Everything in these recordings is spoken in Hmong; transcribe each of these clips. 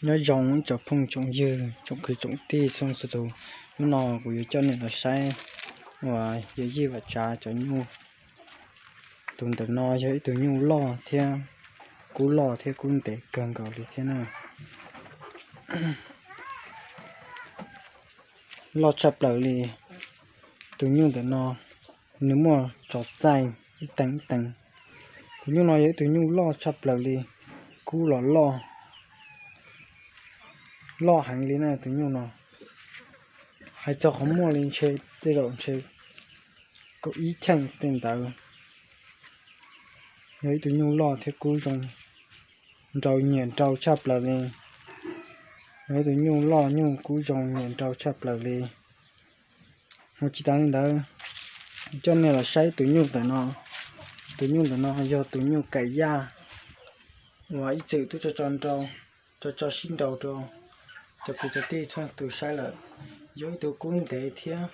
Nyob zoo ib tsoom phooj tsoom ywg, tsoom kwv tsoom tij txhua leej txhua tus. Hnub no kuv yuav coj nej los saib uas yawm yij Vam Tsav cov nyuj. Tus ntawm no yog ib tug nyuj loj thiab kub loj thiab kub ntev kawg nkaus li thiab na. Loj tshaj plaws li. Tus nyuj ntawm no nws muaj tsov txaij ib teev ib teev. Tus nyuj no yog ib tug nyuj loj tshaj plaws li, kub los loj, loj heev li na tus nyuj no. Hais txog qhov muaj li ntshe tej zaum ntshe kaum ib cheej tej ntawd. Yog ib tug nyuj loj thiab kub zoo nrau nyiam nrau tshaj plaws li. Yog ib tug nyuj loj nyuj kub zoo nyiam nrau tshaj plaws li. Mus tsis tas li ntawd, coj nej los saib tus nyuj ntawm no. Tus nyuj ntawm no yog tus nyuj kaim yaj uas ib txwm twb tso tso nrau, tso tso sib nraus rau cov kwv cov tij txhua tus saib lawm. Yog ib tug kub ntev thiab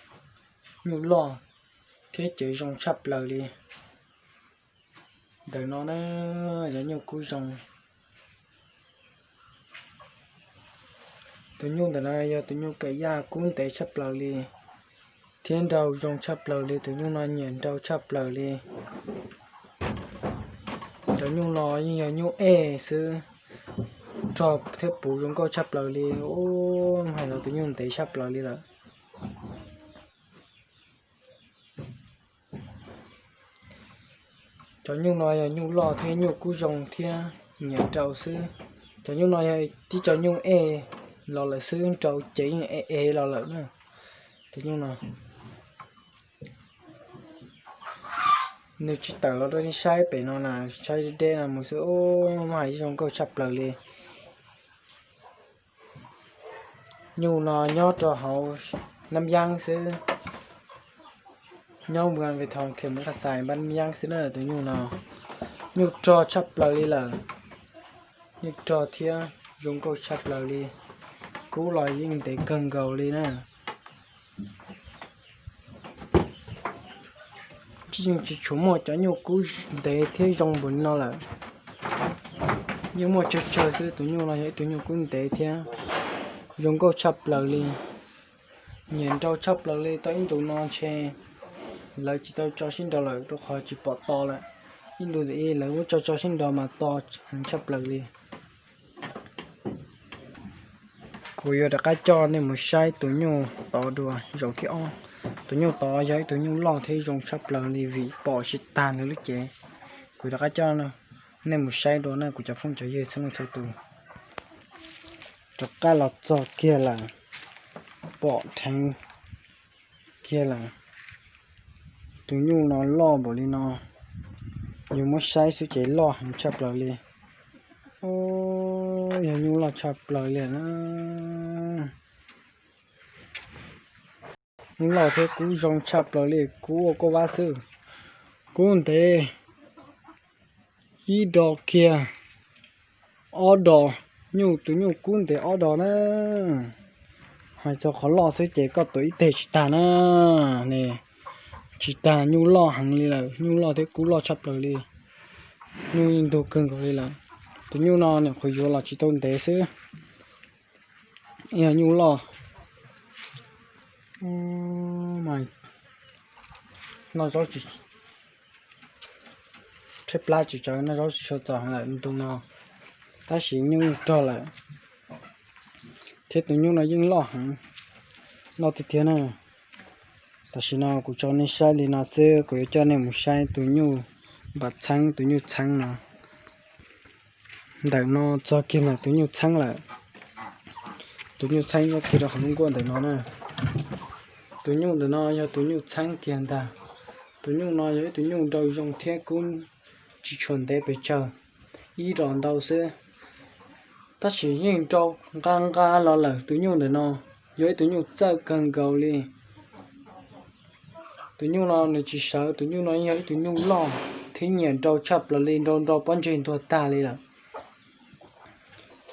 nyuj loj thiab cev zoo tshaj plaws li. Ntawm no na yog nyuj kub zoo. Tus nyuj ntawm no yog tus nyuj kaim yaj kub ntev tshaj plaws li, thiab nrau zoo tshaj plaws li. Tus nyuj no nyiam nrau tshaj plaws li. Cov nyuj no yeej yog nyuj ej xwb, rog thiab puv zoo nkauj tshaj plaws li. Ub, hais los tus nyuj ntev tshaj plaws li lawm. Cov nyuj no yog nyuj loj thiab nyuj kub zoo thiab nyiam nrau xwb. Cov nyuj no yog tib cov nyuj ej los lawm xwb, nrau ces yeej ev ev los lawm na. Cov nyuj no nws tsis tawm los rau nej saib pem no na, saib deb deb no mus xwb. Ub, muaj hais zoo nkauj tshaj plaws li. Nyuj no nyob rau hauv Nab Yeeb xwb, nyob Npab Npab Xais, Npab Nab Yeeb xwb na. Tus nyuj no nyuj rog tshaj plaws li lawm, nyuj rog thiab zoo nkauj tshaj plaws li, kub los yeej ntev kawg nkaus li na. Yeej tsis tshua muaj cov nyuj kub ntev thiab zoo npaum li no lawm. Yeej muaj tsawg tsawg xwb, tus nyuj no yog ib tug nyuj kub ntev thiab zoo nkauj tshaj plaws li, nyiam nrau tshaj plaws li. Tau ib ntus no ntshe lawv tsis tau tso sib nrau lawm rau qhov tsis pom to lawm. Ib ntus ntawm ib lawv muab tso tso sib nrau mas to heev tshaj plaws li. Kuv yuav rov qab coj nej mus saib tus nyuj tod dua zaum thib ob. Tus nyuj tod yog ib tug nyuj loj thiab zoo tshaj plaws li vim pom tsis tag nws lub cev. Kuv rov qab coj nej mus saib dua na kuv cov phooj cov ywg txhua leej txhua tus. Rov qab los txog kiag lawm, pom dheev kiag lawm. Tus nyuj no loj npaum li no, yus muab saib xwb ces loj heev tshaj plaws li. Yog nyuj loj tshaj plaws li na. Nyuj loj thiab kub zoo tshaj plaws li, kub ua koj vab xwb. Kub ntev ib do kiag, ob do, nyuj tus nyuj kub ntev ob do na. Hais txog qhov loj xwb ces koj tuav ib teg tsis tag na. Tsis tag, nyuj loj heev li lawm, nyuj loj thiab kub loj tshaj plaws li. Nyuj ntug kawg nkaus li lawm. Tus nyuj no nyuam qhuav yuav los tsis tau ntev xwb, yog nyuj loj. Noj zaub tsis, tshaib plab tsis tsawv, noj zaub tsis tshua txaus heev lawm ntu no, tab sis nyuj rog lawm. Thiab tus nyuj no yeej loj heev, loj tiag tiag na. Tam sim no kuv tso nej saib li no xwb, kuv yuav coj nej mus saib tus nyuj npam txheeb, tus nyuj txheeb no. Ntawm no txog kiag ntawm tus nyuj txheeb lawm. Tus nyuj txheeb nyob kiag rau hauv lub nkuaj ntawm no na. Tus nyuj ntawm no yog tus nyuj txheeb kiag ntag. Tus nyuj no yog ib tug nyuj nrau zoo thiab kub tsis tshua ntev pes tsawg, ib dos ntau xwb, tab sis yeej nrau nqa nqa los lawm. Tus nyuj ntawm no yog ib tug nyuj txawj kawg nkaus li. Tus nyuj no nws tsis sawv, tus nyuj no yog ib tug nyuj loj thiab nyiam nrau tshaj plaws li, nrau nrau pob ntseg ntuag tag li lawm.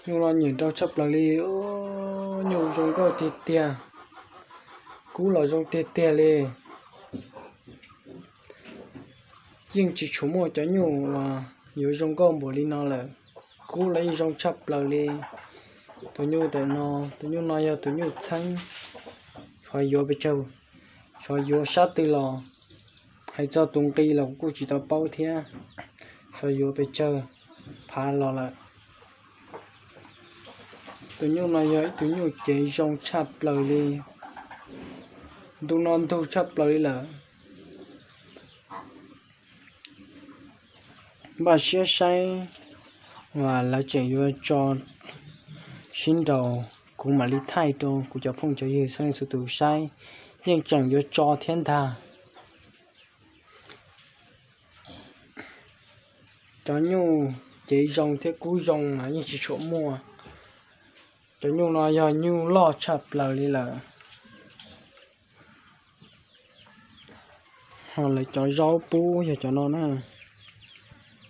Nyuj no nyiam nrau tshaj plaws li, nyuj zoo nkauj tiag tiag, kub los zoo tiag tiag li. Yeej tsis tshua muaj cov nyuj uas yuav zoo nkauj npaum li no lawm. Kub los yeej zoo tshaj plaws li, Tus nyuj ntawm no, tus nyuj no yog tus nyuj txheeb, xyov yuav pes tsawg, xyov yuav sab twg los. Hais txog tus nqi los kuv kuj tsis tau paub thiab, xyov yuav pes tsawg phav los lawm. Tus nyuj no yog ib tug nyuj cev zoo tshaj plaws li. Ntu no ntug tshaj plaws li lawm. Npaj siab saib, lawv tseem yuav tso sib nraus, kuv mam li thaij rau kuv cov phooj cov ywg txhua leej txhua tus saib. Yeej tseem yuav tso thiab ntag. Cov nyuj cev zoo thiab kub zoo mas yeej tsis tshua muaj. Cov nyuj no yog nyuj loj tshaj plaws li lawm. Ho lawv cov zaub pub yog cov no na.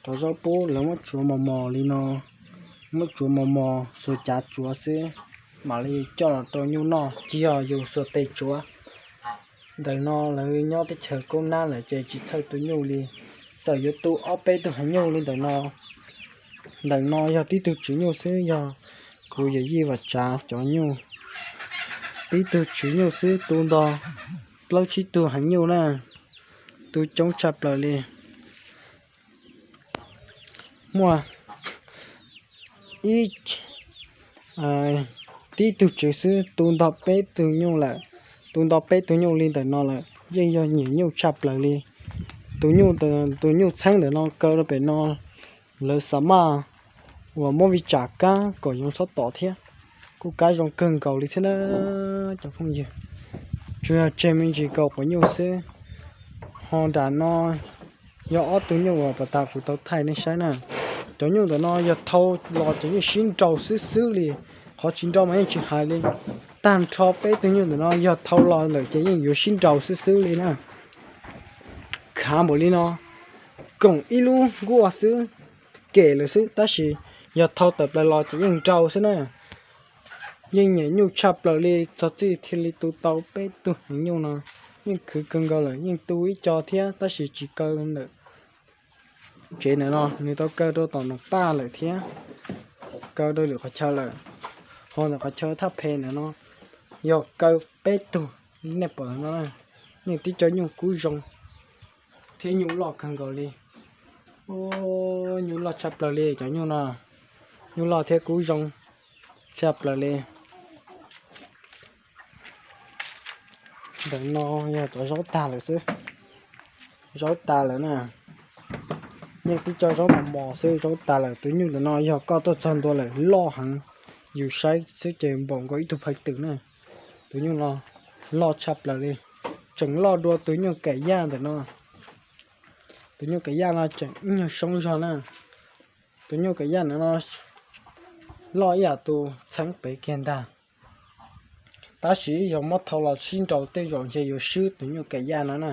Cov zaub pub lawv muab tsuav mos mos li no, muab tsuav mos mos xuas cav tsuav xwb, mam li coj los rau nyuj noj, tsis yog yus xuas tes tsuav. Ntawm no lawv nyob teb chaws kaub nab lawm ces tsis txhawj tu nyuj li. Txawm yuav tu ob peb tug heev nyuj li ntawm no. Ntawm no yog tib tug tswv nyuj xwb, yog kuv yawm yij Vam Tsav cov nyuj. Tib tug tswv nyuj xwb tu nto plaub tsib tug heev nyuj na, tu coob tshaj plaws li. Muaj ib, tib tug tswv xwb tu nto peb tug nyuj lawm. Tu nto peb tug nyuj li ntawm no lawm yeej yog nyiam nyuj tshaj plaws li. Tus nyuj, tus nyuj txheeb ntawm no kaw rau pem no, lawv xav maj uas muab vij tsam kab kom yoov txhob tom thiab, kuj kab zoo kawg nkaus li thiab na cov phooj ywg. Tsuas yog tseg me ntsis kaus quav nyuj xwb. Ho nram no yog ob tug nyuj uas pas tas kuv tau thaij nej saib na. Cov nyuj ntawm no yog thau los ces yeej sib nraus xwb xwb li, qhov tsis nraus mas yeej tsis hais li. Tag nrho peb tug nyuj ntawm no yog thau los lawm ces yeej yuav sib nraus xwb xwb li na. Khav npaum li no, koom ib lub nkuaj xwb, kem lawm xwb, tab sis yog thau tawm plaws los ces yeej nraus xwb na. Yeej nyiam nyuj tshaj plaws li, txog txij thiaj li tu tau peb tug heev nyuj no. Yeej khwv kawg nkaus lawm, yeej tu ib co thiab tab sis tsis kaw ntawm tsev ntawm no, nws tau kaw rau tom Noom Paj lawm thiab, kaw rau lwm qhov chaw lawm. Ho ntawm qhov chaw thaj phe ntawm no yog kaw peb tug, nej pom no, yeej tib co nyuj kub zoo thiab nyuj loj kawg nkaus li. Nyuj loj tshaj plaws li cov nyuj no, nyuj loj thiab kub zoo tshaj plaws li. Ntawm no yog cov zaub tag lawm xwb, zaub tas lawm na. Yeej tib co zaub mos mos xwb, zaub tas lawm. Tus nyuj ntawm no yog koj tuaj txog ntua lawm loj heev, yus saib xwb ces npaum nkaus ib tug phais twm na. Tus nyuj no loj tshaj plaws li, tseem loj dua tus nyuj kam yaj ntawm no. Tus nyuj kam yaj no tseem ib nyuag soob zog na. Tus nyuj kam yaj ntawm no loj ib yam tus txheeb pem kiag ntag. Tab sis yog muab thau los sib nraus tej zaum ntshe yuav swb tus nyuj kam yaj no na.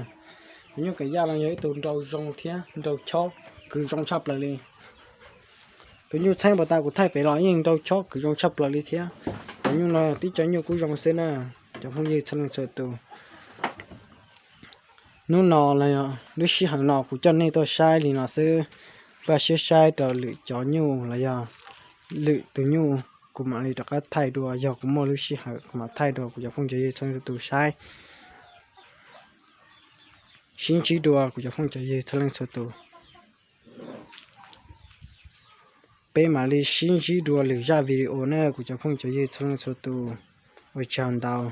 Tus nyuj kam yaj no yog ib tug nraus zoo thiab nraus chob kwv zoo tshaj plaws li. Tus nyuj txheeb pas tas kuv thaij pem los yeej nraus chob kwv zoo tshaj plaws li thiab. Cov nyuj no yog tib co nyuj kub zoo xwb na, cov phooj ywg txhua leej txhua tus. Hnub no los yog lub sij hawm no kuv coj nej tuaj saib li no xwb, npaj siab saib rau lwm cov nyuj los yog lwm tus nyuj, kuv mam li rov qab thaij dua. Yog kuv muaj lub sij hawm kuv mam thaij dua kuv cov phooj cov ywg txhua leej txhua tus saib. Sib ntsib dua kuv cov phooj cov ywg txhua leej txhua tus. Peb mam li sib ntsib dua lwm zaj video na kuv cov phooj cov ywg txhua leej txhua tus. Ua tsaug ntau.